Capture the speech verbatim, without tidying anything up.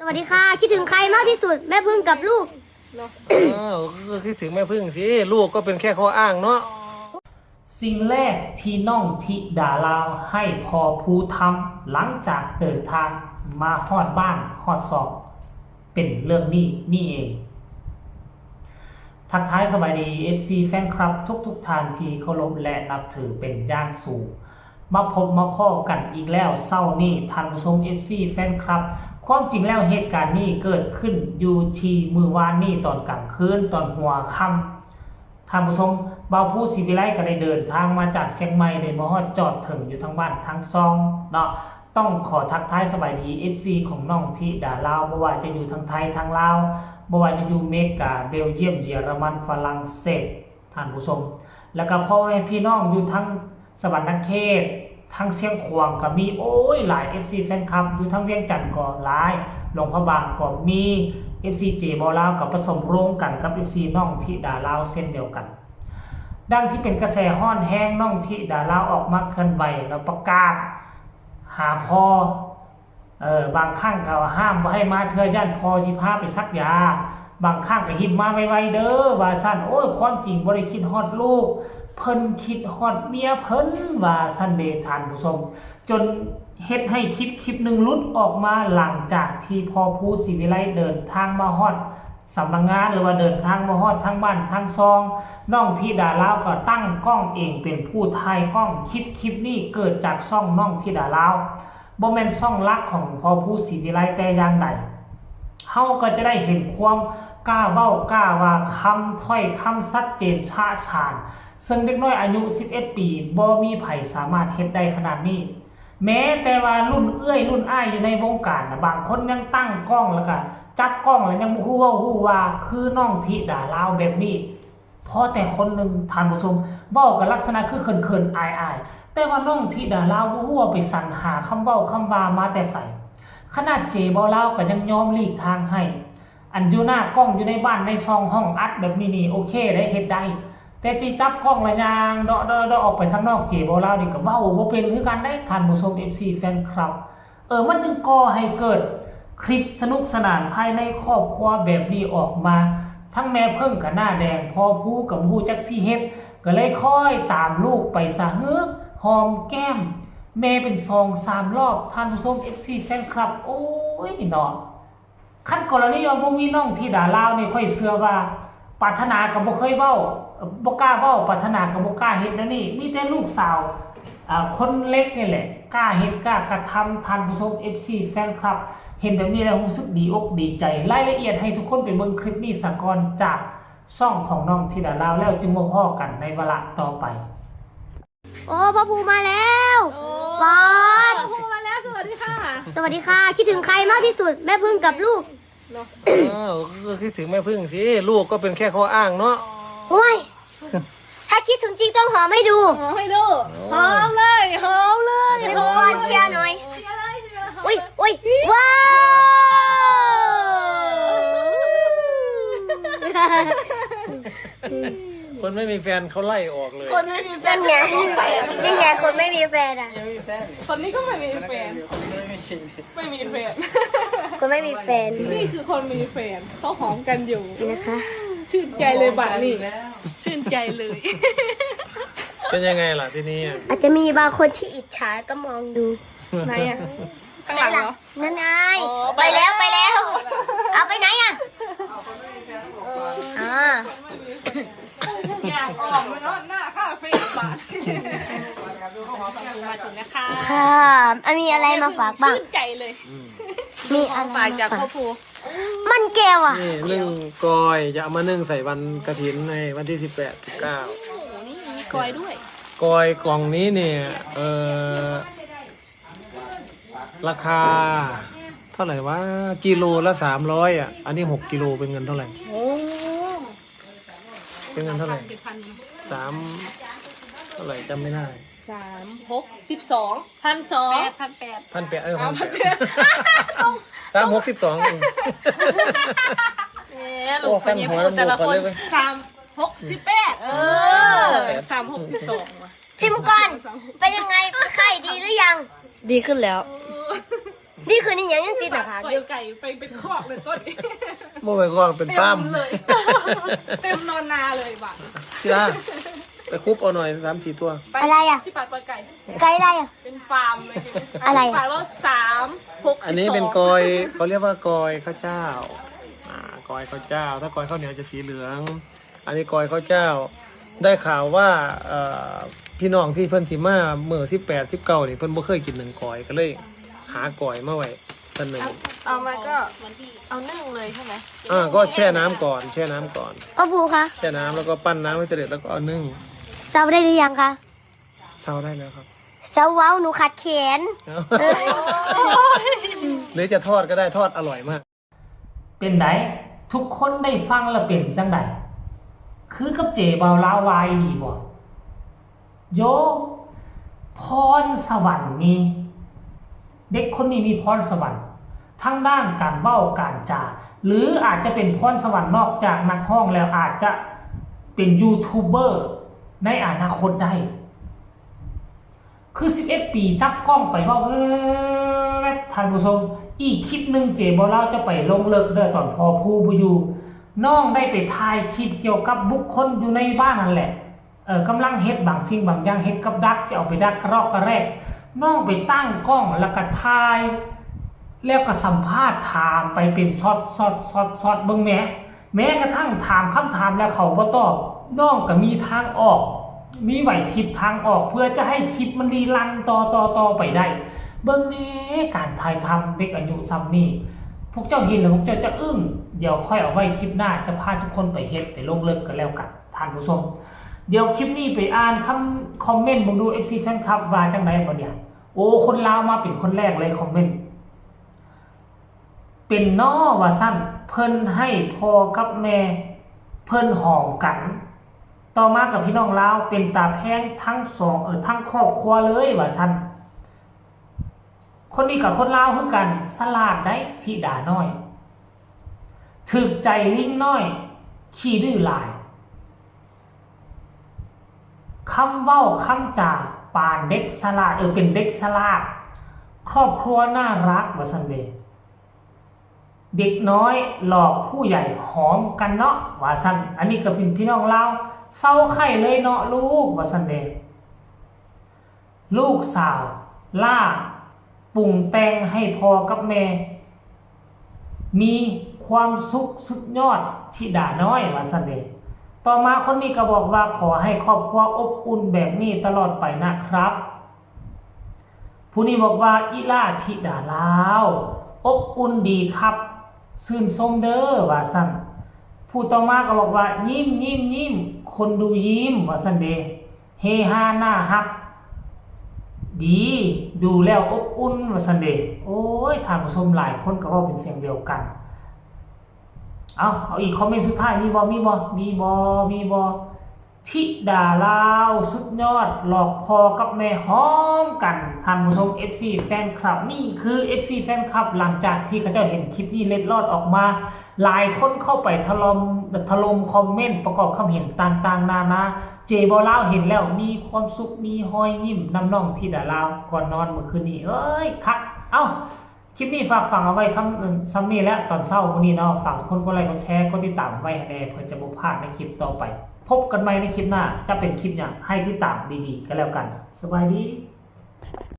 สวัสดีค่ะ คิดถึงใครมากที่สุด แม่ผึ้งกับลูก เออ ก็คิดถึงแม่ผึ้งสิ ลูกก็เป็นแค่ข้ออ้างเนาะ สิ่งแรกที่น้องธิดาลาวให้พ่อผู้ทำ หลังจากเดินทางมาฮอดบ้านฮอดซอก เป็นเรื่องนี้นี่เอง ทักทายสบายดี เอฟซี แฟนคลับทุกๆท่านที่เคารพและนับถือเป็นอย่างสูง มาพบมาพ้อกันอีกแล้วเช้านี้ ท่านผู้ชม เอฟซี แฟนคลับ ความจริงแล้วเหตุการณ์นี้เกิดขึ้นอยู่ที่มื้อวานนี้ตอนกลางคืน ตอนหัวค่ำ ท่านผู้ชม บ่าวภูศรีวิไลก็ได้เดินทางมาจากเชียงใหม่ ได้มาฮอดจอดถึงอยู่ทางบ้านทางซองเนาะ ต้องขอทักทายสบายดี เอฟซี ของน้องธิดาลาว บ่ว่าจะอยู่ทางไทยทางลาว บ่ว่าจะอยู่อเมริกา เบลเยียม เยอรมัน ฝรั่งเศส ท่านผู้ชม แล้วก็พ่อแม่พี่น้องอยู่ทั้งสะหวันนะเขต ทั้งเชียงขวางก็มี โอ้ย หลาย เอฟซี แฟนคลับ อยู่ทั้งเวียงจันทน์ก็หลาย หลวงพระบางก็มี เอฟซี เจบ่าวลาวก็ผสมโรงกันกับ เอฟซี น้องธิดาลาวเช่นเดียวกัน ดังที่เป็นกระแสฮ้อนแฮง น้องธิดาลาวออกมาเคลื่อนไหวแล้วประกาศหาพ่อ เออ บางครั้งก็ห้ามบ่ให้มาเทื่อ ย้านพ่อสิพาไปสักยา บางครั้งก็หิ้มมาไวๆเด้อ ว่าซั่น โอ้ย ความจริงบ่ได้คิดฮอดลูก เพิ่นคิดฮอดเมียเพิ่น ว่าซั่นเด้ ท่านผู้ชม จนเฮ็ดให้คลิปคลิปหนึ่งหลุดออกมา หลังจากที่พ่อภูศรีวิไลเดินทางมาฮอดสำนักงาน หรือว่าเดินทางมาฮอดทางบ้านทางซอง น้องธิดาลาวก็ตั้งกล้องเองเป็นผู้ถ่ายกล้อง คลิปคลิปนี้เกิดจากช่องน้องธิดาลาว บ่แม่นช่องหลักของพ่อภูศรีวิไลแต่อย่างใด เฮาก็จะได้เห็นความกล้าเว้ากล้าว่า คำถ้อยคำชัดเจนชาญฉาน ซึ่งเด็กน้อยอายุ สิบเอ็ด ปี บ่มีไผสามารถเฮ็ดได้ขนาดนี้ แม้แต่ว่ารุ่นเอื้อยรุ่นอ้ายอยู่ในวงการนะ บางคนยังตั้งกล้องแล้วก็จับกล้องแล้วยังบ่ฮู้เว้าฮู้ว่า คือน้องธิดาลาวแบบนี้ พอแต่คนหนึ่ง ท่านผู้ชม เว้ากับลักษณะคือเขินๆ อายๆ แต่ว่าน้องธิดาลาวบ่ฮู้ว่าไปสรรหาคำเว้าคำว่ามาแต่ไส ขนาดเจบ่าวลาวก็ยังยอมหลีกทางให้ อันอยู่หน้ากล้องอยู่ในบ้านในซองห้องอัดแบบนี้นี่ โอเคได้ เฮ็ดได้ แต่จิจับกล้องแล้วย่างเดาะๆๆ ออกไปทางนอก เจบ่าวลาวนี่ก็เว้าบ่เป็นคือกันเด้ ท่านผู้ชม เอฟซี แฟนคลับ เออ มันจึงก่อให้เกิดคลิปสนุกสนานภายในครอบครัวแบบนี้ออกมา ทั้งแม่เพิ่งก็หน้าแดง พ่อภูก็บ่ฮู้จักสิเฮ็ด ก็เลยคอยตามลูกไปซะ หือ หอมแก้มแม่เป็นสองสามรอบ ท่านผู้ชม เอฟซี แฟนคลับ โอ้ยเนาะ คันกรณีว่าบ่มีน้องธิดาลาวนี่ ข้อยเชื่อว่าปรารถนาก็บ่เคยเว้า บ่กล้าเว้า ปรารถนาก็บ่กล้าเฮ็ดแนวนี้ มีแต่ลูกสาว อ่า คนเล็กนี่แหละ กล้าเฮ็ดกล้ากระทำ ท่านผู้ชม เอฟซี แฟนคลับ เห็นแบบนี้แล้วรู้สึกดีอกดีใจ รายละเอียดให้ทุกคนไปเบิ่งคลิปนี้ซะก่อน จากช่องของน้องธิดาลาว แล้วจึงมาพ้อกันในวาระต่อไป โอ้ พ่อภูมาแล้ว โอ้ ป๊าด พ่อภูมาแล้ว สวัสดีค่ะ สวัสดีค่ะ คิดถึงใครมากที่สุด แม่ผึ้งกับลูก เออ ก็คิดถึงแม่ผึ้งสิ ลูกก็เป็นแค่ข้ออ้างเนาะ โอ้ย ถ้าคิดถึงจริงต้องหอมให้ดู หอมให้ดู หอมเลย หอมเลย เดี๋ยวก่อน เชียร์หน่อย เชียร์เลย เชียร์เลย อุ้ย อุ้ย ว้าว คนไม่มีแฟนเขาไล่ออกเลย คนไม่มีแฟน นี่ไง นี่ไง คนไม่มีแฟนอ่ะ คนนี้ก็ไม่มีแฟน ไม่มีแฟน คนไม่มีแฟน นี่คือคนมีแฟน เขาหอมกันอยู่ นี่นะคะ ชื่นใจเลยบัดนี้ ชื่นใจเลย เป็นยังไงล่ะทีนี้อะ อาจจะมีบางคนที่อิจฉาก็มองดู ไหนอะ ข้างหลังเหรอ นั่นไง อ๋อ ไปแล้ว ไปแล้ว เอาไปไหนอะ เออ อ๋อ อยากออกมาเนาะ หน้าคาเฟ่บาท มาถึงนะคะ ค่ะ อ่ะ มีอะไรมาฝากบ้าง ชื่นใจเลย มีอะไรมาฝาก ฝากจากพ่อภู มันแก้วอะ นี่นึ่งกอย จะเอามานึ่งใส่วันกฐินในวันที่สิบแปด สิบเก้า โอ้โห นี่มีกอยด้วย กอยกล่องนี้เนี่ย เอ่อ ราคาเท่าไหร่วะ กิโลละสามร้อยอ่ะ อันนี้หกกิโลเป็นเงินเท่าไหร่ โอ้ เป็นเงินเท่าไหร่ เจ็ดพัน สาม เท่าไหร่จำไม่ได้ สามหกสิบสอง พันสอง แปด พันแปด พันแปด เออ เอา พันแปด พันแปด สามหกสิบสอง อืม เอ๊ะ โอ้ ลูกคนนี้ พันหัว พูดแต่ละคน ลำบากกว่าเลยเว้ย สามหกสิบแปด เออ สามหกสิบสอง ว่ะ พี่มังกร เป็นยังไง เป็นไข้ดีหรือยัง ดีขึ้นแล้ว นี่คือนี่ยังยังติดหน้าผาก ปล่ อ อย ยู่ ไก่ไปเป็นคอกเลยต้น บ่เป็นคอกเป็น เต็ ฟาร์ม มเลยเต็มนอนนาเลยว่ะ ที่ละไปคุบเอาหน่อยสามสี่ตัว อะไรอะ ที่ปาดปล่อยไก่ ไก่อะไรอะ เป็นฟาร์มเลยทีนี้ อะไร ปาดแล้วสามหก อันนี้เป็นกอยเขาเรียกว่ากอยข้าวเจ้า อ่ากอยข้าวเจ้า ถ้ากอยข้าวเหนียวจะสีเหลือง อันนี้กอยข้าวเจ้า ได้ข่าวว่าเอ่อพี่น้องที่เพิ่นสิมาเมื่อสิบแปดสิบเก้านี่เพิ่นบ่เคยกินหนึ่งกอยก็เลย หากอยมาไว้ตันหนึ่ง เอามาก็เอานึ่งเลยใช่ไหม อ่าก็แช่น้ำก่อน แช่น้ำก่อน พ่อภูคะ แช่น้ำแล้วก็ปั้นน้ำให้เสร็จแล้วก็เอานึ่ง เซาได้หรือยังคะ เซาได้แล้วครับ เซาเว้าหนูขัดแขน หรือจะทอดก็ได้ทอดอร่อยมาก เป็นไดทุกคนได้ฟังแล้วเป็นจังไดคือกับเจเบาลาววายดีบ่โยพรสวรรค์มีเด็กคนนี้มีพรสวรรค์ทั้งด้านการเว้าการจาหรืออาจจะเป็นพรสวรรค์นอกจากนักร้องแล้วอาจจะเป็นยูทูบเบอร์ในอนาคตได้ คือสิบเอ็ดปีจับกล้องไปเว้าแวบๆท่านผู้ชม อีกคลิปหนึ่งเจบ่าวลาวจะไปลงเลิกเด้อตอนพอผู้บ่อยู่น้องได้ไปถ่ายคลิปเกี่ยวกับบุคคลอยู่ในบ้านนั่นแหละ เออกำลังเฮ็ดบางสิ่งบางอย่างเฮ็ดกับดักสิเอาไปดักกระรอกกระแรกน้องไปตั้งกล้องแล้วก็ถ่าย แล้วก็สัมภาษณ์ถามไปเป็นช็อตช็อตช็อตช็อตเบิ่งแหม แม้กระทั่งถามคำถามแล้วเขาบ่ตอบน้องก็มีทางออก มีไหวพริบทางออกเพื่อจะให้คลิปมันรีรันต่อต่อต่อไปได้ เบิ่งแหน่การถ่ายทำเด็กอายุส่ำนี้พวกเจ้าเห็นแล้วพวกเจ้าจะอึ้งเดี๋ยวค่อยเอาไว้คลิปหน้าจะพาทุกคนไปเฮ็ดไปลงเลิกกันแล้วกันท่านผู้ชม เดี๋ยวคลิปนี้ไปอ่านคำคอมเมนต์เบิ่งดู เอฟซี แฟนคลับว่าจังได๋บ่เนี่ยโอ้คนลาวมาเป็นคนแรกเลยคอมเมนต์เป็นน้อว่าซั่นเพิ่นให้พ่อกับแม่เพิ่นหอมกัน ต่อมากับพี่น้องลาวเป็นตาแพงทั้งสองเออทั้งครอบครัวเลยว่าซั่นคนนี้กับคนลาวคือกันสลาดได้ธิดาน้อยถืกใจลิงน้อยขี้ดื้อหลายคำเว้าคำจาปานเด็กสลาดเออเป็นเด็กสลาดครอบครัวน่ารักว่าซั่นเด้ เด็กน้อยหลอกผู้ใหญ่หอมกันเนาะว่าซั่นอันนี้ก็เป็นพี่น้องลาวเซาไข้เลยเนาะลูกว่าซั่นเด้ลูกสาวล่าปรุงแต่งให้พ่อกับแม่มีความสุขสุดยอดธิดาน้อยว่าซั่นเด้ต่อมาคนนี้ก็บอกว่าขอให้ครอบครัวอบอุ่นแบบนี้ตลอดไปนะครับ ผู้นี้บอกว่าอิล่าธิดาลาวอบอุ่นดีครับซื่นชมเด้อว่าซั่นผู้ต่อมาก็บอกว่ายิ้มยิ้มยิ้มคนดูยิ้มว่าซั่นเด้เฮฮาน่าฮักดีดูแล้วอบอุ่นว่าซั่นเด้โอ้ยท่านผู้ชมหลายคนก็เว้าเป็นเสียงเดียวกันเอาเอาอีกคอมเมนต์สุดท้ายมีบ่มีบ่มีบ่มีบ่ ธิดาลาวสุดยอดหลอกพ่อกับแม่หอมกันท่านผู้ชม เอฟซี แฟนคลับนี่คือ เอฟซี แฟนคลับหลังจากที่เขาเจ้าเห็นคลิปนี้เล็ดลอดออกมา หลายคนเข้าไปถล่มถล่มคอมเมนต์ประกอบคำเห็นต่างๆนานาเจบ่าวลาวเห็นแล้วมีความสุขมีฮอยยิ้มนำน้องธิดาลาวก่อนนอนเมื่อคืนนี้เอ้ยคักเอ้า คลิปนี้ฝากฝังเอาไว้คำส่ำนี้และตอนเช้ามื้อนี้เนาะฝากทุกคนกดไลค์กดแชร์กดติดตามไว้ให้แน่เพื่อจะบ่พลาดในคลิปต่อไป พบกันใหม่ในคลิปหน้าจะเป็นคลิปหยังให้ติดตามดีๆก็แล้วกันสบายดี